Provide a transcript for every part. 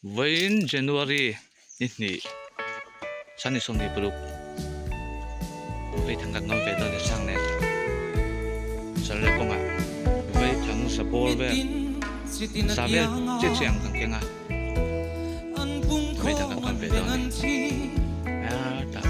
Vawiin January ni hnih Sunday 26 Vaithang kan ngam ve dawn ni sang nen Sal leh kawngah Vaithang sa bawr vel sa vel chiah chiah ang kan keng a Vaithang kan ngam ve dawn ni a tah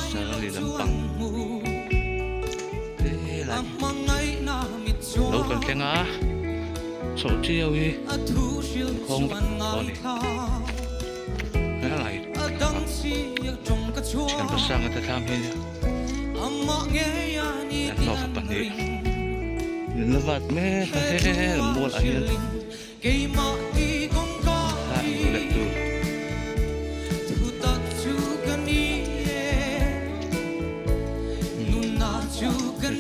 Sarali lampang te lai lo kan thleng a. Chhoh chiau hi khawng vek tawh a ni. Helai thian pasanga te thlam hi an nufa pahnih min la vat mek a he mual ah hian thla an hmu leh tur.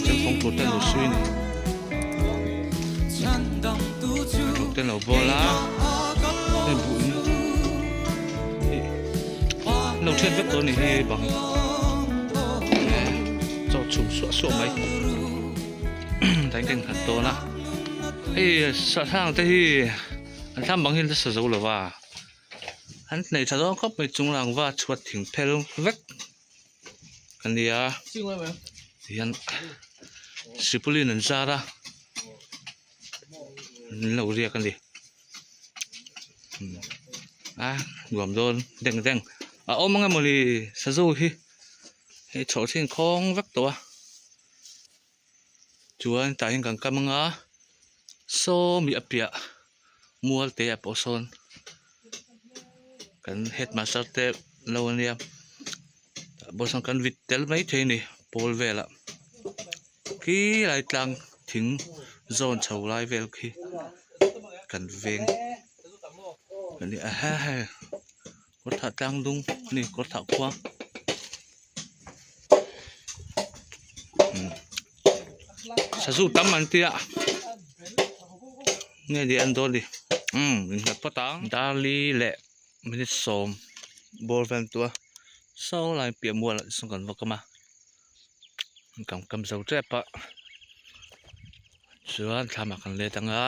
Cheng fawng tur te an lo sui a ni. Hnathawk te an lo bawl a, hei buh in an lo thiat vek tawh a ni hi bang chaw chhum suah suah mai tain ka inkhat dawn a hei sahlang te hi an thlam bang hi an la sa zo lo va an nei tha dawn khawp mai chung lang va chhuat thing phel vek. a nia tihian sipuilin an zar a an lo riak a ni a nuam dawn deng deng a awm ang emawni sazu hi hei chhoh chin khawng vek tawh a chuan tah hian kan kam anga sawmi a piah mual te ah pawh sawn kan headmaster te lo ania tah pawh sawn kan vit tel mai thei a ni pawl velah khi lai tlang thing zawn chho lai vel khi kan veng ani a he kawr thah tlang dung ani kawr thah khua sazu tam an tia nge ni an dawn ni umm innghat phawt ang darli leh minute sawm bawr vel an tua saw lai piah mual ah sawn kan va kam a kan kam zo tep a chuan thlam ah kan let ang a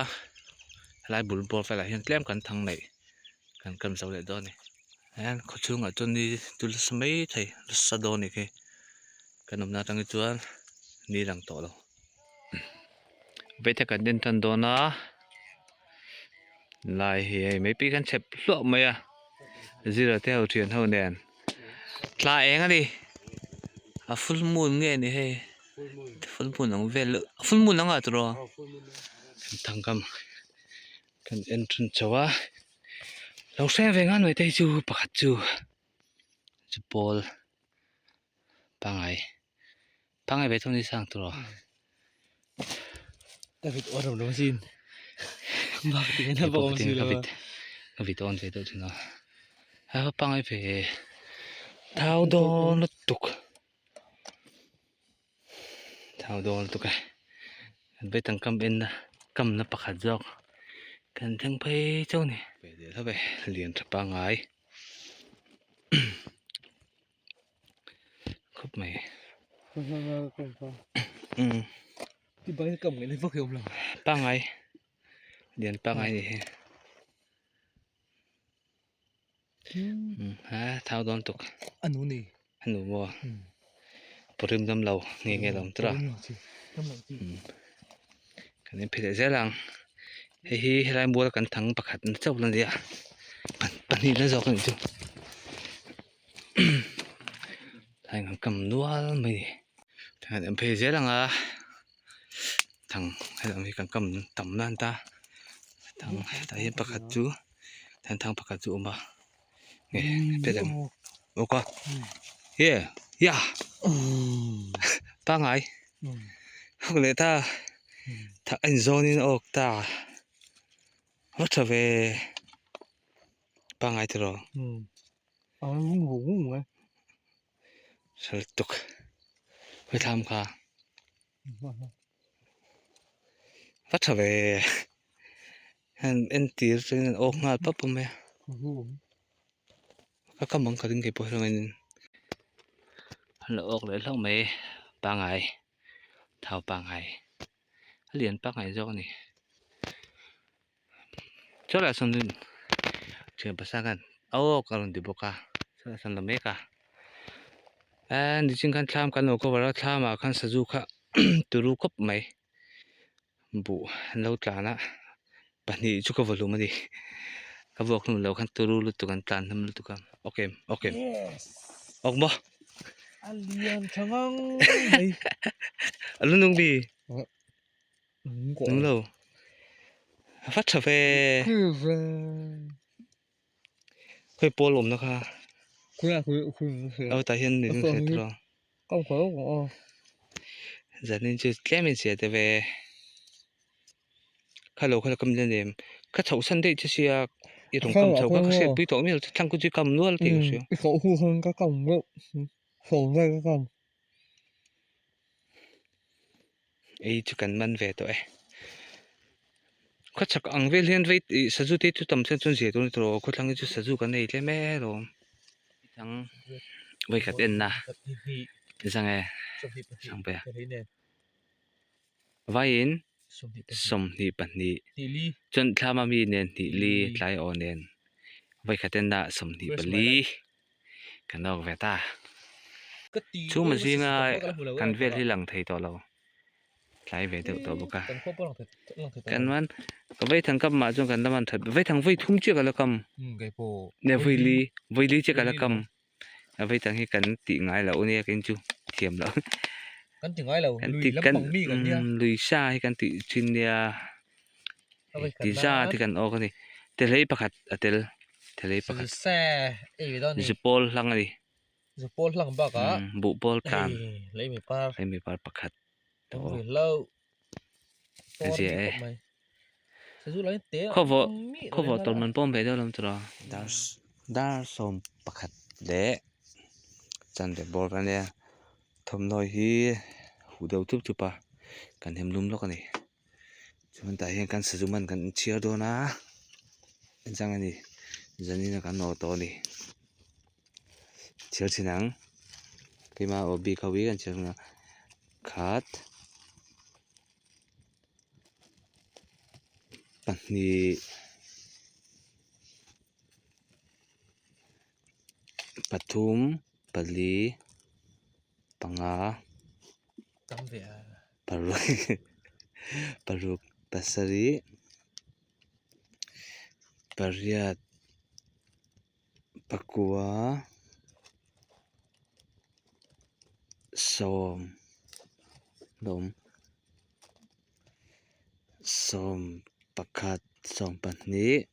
helai bul bawr velah hian tlem kan thang neih kan kam zo leh dawn a ni hian khaw chhungah chuan ni chu nasa mai thei nasa dawn a ni khi kan awmna atang hi chuan ni lang tawh lo vaithak kan en tan dawn a lai hi hei mai pi khan chep hluah mai a zira te ho thian ho nen thla eng a ni a full moon nge ni hei full moon ang vel full moon ang ah tiraw thangkam. Kan en thin chauh a lo hreng ve ngan mai te hi chu pakhat chu chu pawl pangai pangai ve thung ni sang tur aw. Ka vit on lo sin bak ti na bawk si lo ka vit on ve deuh thin a ha pangai ve thau dawn lutuk Thau dawn lutuk e kan vei tangkam en na kam na pakhat zawk kan thleng phei chauh a ni ve leh hlauh e lian tha pangngai khawp mai pangngai lian pangngai a ni hi. Ha thau dawn tuk a nu ni a nu maw pawrim dam lo nge nge lo tura kan in phe leh zel ang hei hi helai mual kan thang pakhat na chauh la nia pahnih na zawk a nih chu tlai ang kam nual mai ni kan in phei zel ang a thang helam hi kan kam tam nan ta thang tah hian pakhat chu. Thantang pakhat chu a awm a nge pet ang awk a ye ya pangai hawk leh ta thah a inzawn in a awk ta va tha ve pangai tiraw sal tuk khawithlam kha va tha ve. Heng entir chuan an awk nghal pap awm mai a ka kam ang ka ring kei pawh hian an lo awk leh hlauh mai pangai thau pangai a lian pangai zawk a ni chuan lah sawn Thian pasa khan awk a rawn ti bawk a chuan an la mek a eee nichin khan thlam kan lo cover a thlam ah khan sazu kha turu khawp mai buh an lo tlan a pahnih chu ka vaw hlum a ni ka vuak hlum loh khan turu lutuk an tlan hlum lutuk a okay okay awk maw a lian tha ngang mai a lu nung mi. Nung lo. A va tha ve. Khawi pawl awmna kha. Aw tah hian ni nung hriat tur a. Zanin chu tlem in chhiat deuh ve. Kha lo kha la kam len em. Ka chhoh san daih che sia i rawn kam chho kha ka hriat pui tawh mial thlang ku chu i kam nual tih ka hria. Ei chu kan man ve tawh e khawchhak ang vel hian vei ih sazu te chu tam chuan chuan zia tur a ni tawh lo khawthlang hi chu sazu kan nei tlem em alawm thang vawikhat en na zang e sangpea vaiin 22 chuan thlama mi nen hnih li tlai aw nen vawikhat en na 24 kan awk ve ta. Chhuma zinga kan vel hi lang thei tawh lo tlai ve deuh tawh bawk a kan man ka vaithang kam mah chuan kan la man that vaithang vawi thum chiah ka la kam ne vawi li vawi li chiah ka la kam a vaithang hi kan tih ngai loh ania kei chu thiam loh kan ti ngai lo lui lampang mi kan nia lui sa hi kan tih thin nia ti zat hi kan awk a ni telei pakhat a tel telei pakhat zupawl hlang a ni. Zupawl hlang bakah buhpawl tlan leimi par leimi par pakhat tawh lo a zia e khawvawh khawvawh tawrh man pawm ve deuh lam tur a dar dar sawm pakhat leh chanve bawr a nia thawmhnaw hi huh deuh thup thup a kan hem lum lawk a ni chuan tah hian kan sazu man kan chhiar dawn a engchang a ni zanin a kan awh tawh a ni. Chhiar chin ang keimah aw bik ho hi kan chhiar hunah khat pahnih pathum pali panga paruk paruk pasarih pariat. Pakua sawm lawm sawm pakhat sawm pahnih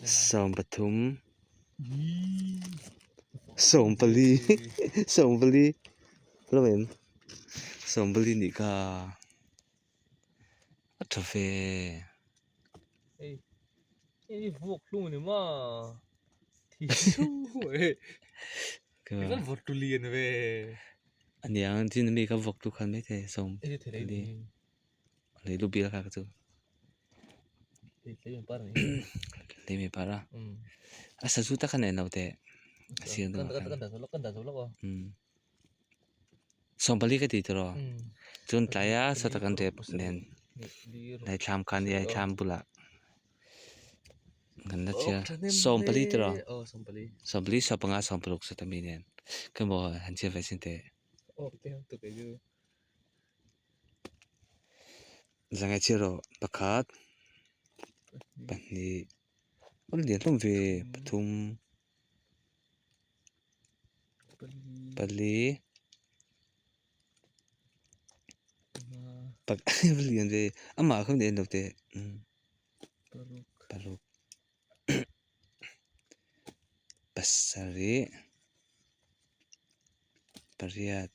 sawm pathum sawm pali sawm pali hlawm em sawm pali nih kha a tha ve. Hei vuak hlung ni ma thi su e kan vawt tu lian ve aniang tin mi ka vuak tu khan mai thei sawm li lei lu bil kha ka chu lei mi par a a sazu tak khan en lo teh a sir deuh ah khan Sawm pali ka ti tawh chuan tlaia sawta kan rep nen daithlam kha ania thlam bulah kan la chhiar sawm pali tawh sawm pali sawm panga sawm paruk sawta mi nen ka maw han chhiar ve sin teh zangai chhiar rawh pakhat pahnih a lian hlawm ve pathum. Pali pak lian ve amah kha ni en lo teh paruk pasarih pariat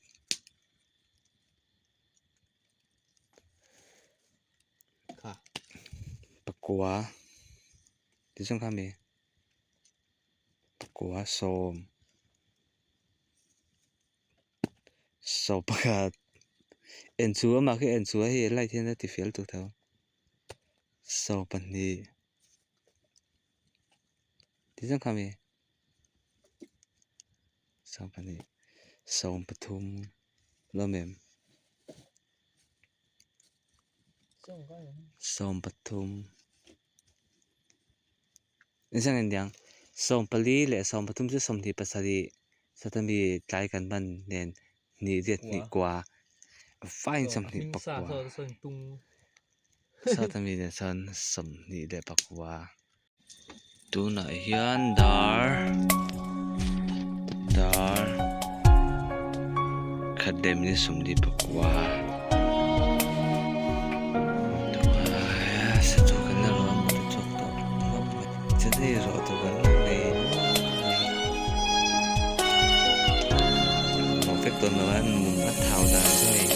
pakua tichuan kha mi. Pakua sawm sawm pakhat en chu amah khi en chu a hei light hian a ti fel tuk tho sawm pahnih ti zawng kha mi sawm pahnih sawm pathum lawm em sawm pathum. Zan aniang 14 leh 13 chu 27 sawta mi tlai kan hman nen hnih riat hnih kua fine 24 sawta mi nen sawn 24. Tunah hian dar dar khat leh minute 24 sa chu kan la rawh a mut a chhuak tawh ngawt mai chuan hei rawh tur kan la nei nual mai rawh vek dawn lo a mum a thau dan chu hei.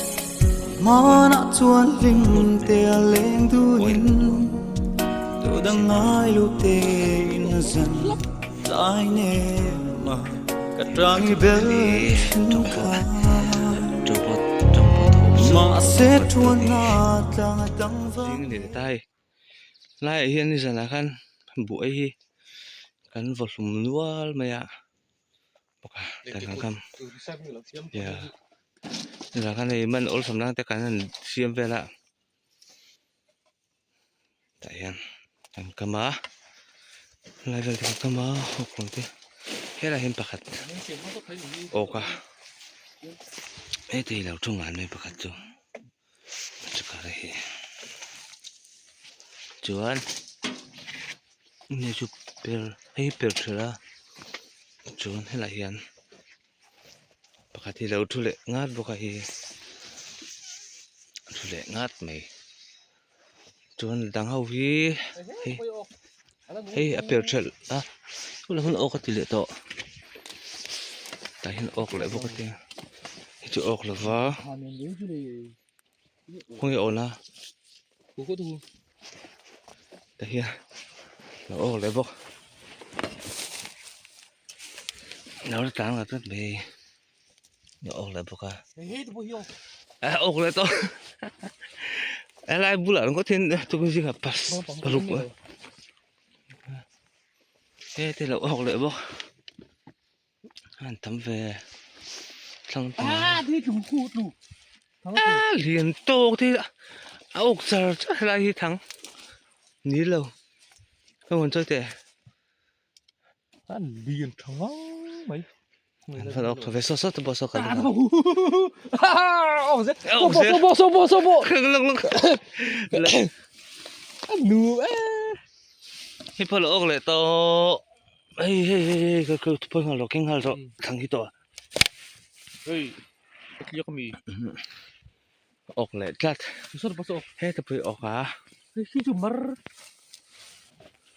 Hmanah chuan hlim te a leng duhin Tu dang ngai lo te in a zan tlai nem a ka tang i bel thin kha Mahse thuan na tlang a tang vang Zing leh ta hei laiah hian nizanah khan buai hi kan vaw hlum nual mai a. bawk a kan kam tunah khan hei man awlsam nan te kan han siam vel a tah hian kan kam a helai vel te kan kam a hawk te helaiah hian pakhat awk a heti hi lo thu ngan mai pakhat chu chukah hei chuan. Hei chu per hei hi per ther a chuan helaiah hian pakhat hi lo thu leh ngat bawk a hi a thu leh ngat mai chuan dang ho hi hei hei a per thelh a tunah hian awk a ti leh tawh tah hian awk leh bawk a tia hei chu awk lo va khawnge awn a. Tah hian lo awk leh bawk lo la tlang lo tlat mai lo awk leh bawk a a awk leh tawh helai bulah ringawt hian tukin zingah paruk heti lo awk leh bawk. An tam ve thlang a lian tawk te a awk char char helai hi thang ni lo ka rawn chawi teh a lian tha ngang mai an van awk tha ve saw saw te pawh saw kan hei pawh lo awk leh tawh. Hei hei hei hei ka ka phawi nghal rawh keng nghal rawh thlang hi tawh hei ka tliak ami awk leh tlat he ta pui awk a hei khi chu mar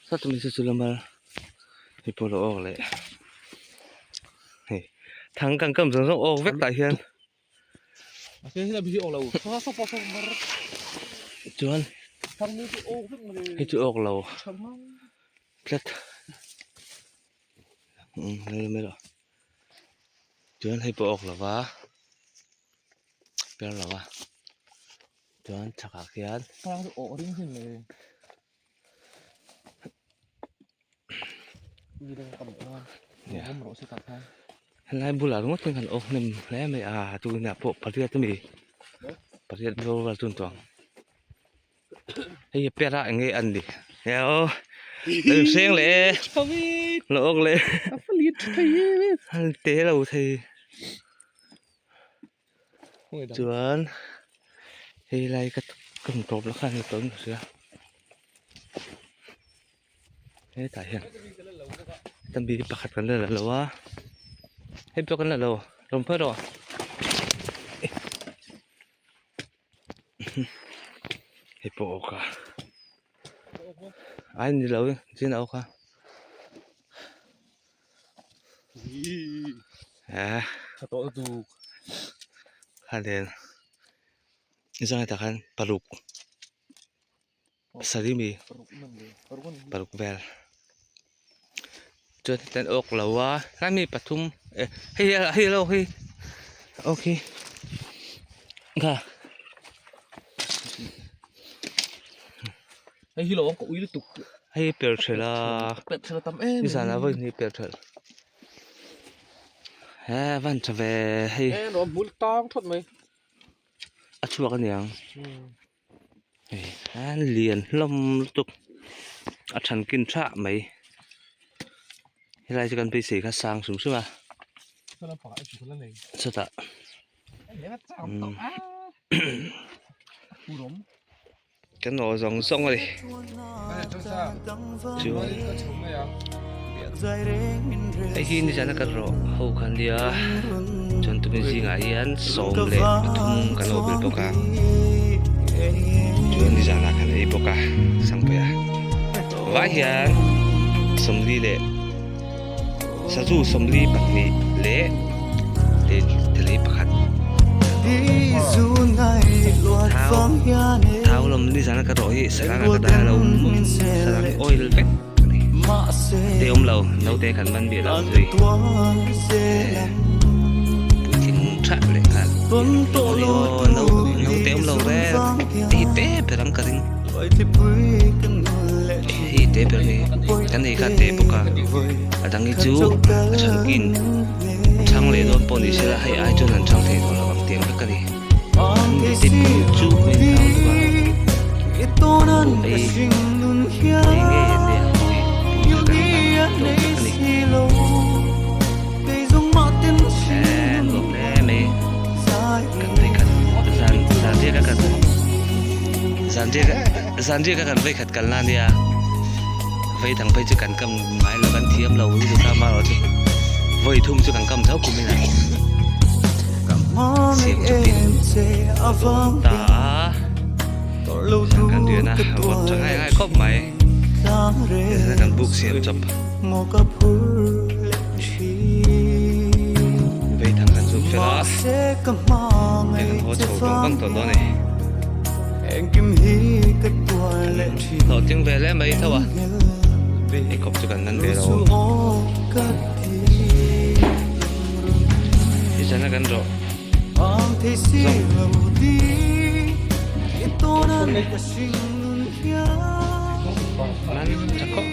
sat mi chu chu la mar hei pawh lo awk leh hei thang kan kam zawng zawng awk vek tah hian chuan hei chu awk lo tlat chuan hei pawh awk lo va per lo va chuan chhakah khian. Helai bulah ringawt hian kan awk hnem hle mai a tunah pawh pariat a ni pariat bawr vel chu an tuang hei hi pera eng nge an ni eo lo inhreng leh e lo awk leh a te lo thei chuan hei lai ka ka hmu tawp lo khan ni tawh in ka hria hetah hian tambi pakhat kan la la lo a hei pawh kan la lo rawn phei rawh hei pawh awk a ai ni lo chin a awk a. Kha nen zan ah khan paruk saree mi paruk vel chuan hetiang awk lo a tlai mi pathum eh hei hei alo hi awk hi kha. Hei hi lo awm ka ui lutuk. Hei per thelh a. Per thelh a tam em. Nizan ah vawi hnih per thelh. He van tha ve hei. He nuam hmul tang thawt mai. A chhuak aniang. Hei an lian hlawm lutuk. A than kin tha mai. Helai chu kan beisei kha sang hrim hrim a chutah kan aw zawng zawng a ni chuan hei hi nizan a kan rawh ho kha ania chuan tumi zingah hian 13 kan lo bil bawk a chuan nizanah kan ei bawk a sangpuia vai hian 40 leh sazu 42 leh telei pakhat thau thau lam nizana ka rawh hi sarang ah ka dah lo sarang oil vek ani te awm lo naute kan man bih lo zui puitling tha leh nghal naute awm lo reng te hi te ber ang ka ring hei te ber ni kan ei kha te bawk a a dang hi chu a thankin chhang leh dawn pawh ni sela hei ai chuan an chhang thei tawh lo ang tiang vek a ni an te pum chu a inthau bawk a pum ei ei ngei an nia pui pum kha kan tan tawh tak a ni eee nuam hle mai kan vei khat zan zan riak a kan zan riak a zan riak a kan vei khat kalna a nia vei dang phei chu kan kam ngai lo kan thiam lo lutuk a amaherawhchu vawi thum chu kan kam tho kum in a siam chawpin ta a zan kan rian a vawt tha ngai ngai khawp mai kan buk siam chawp. Vei thang kan chhuk fel a, hei kan haw chho vang vang tawh dawn a ni. Hlawhtling ve hle mai tho a, hei kawp chu kan man ve lo. Nizan a kan rawh zawng. Man tha khawp.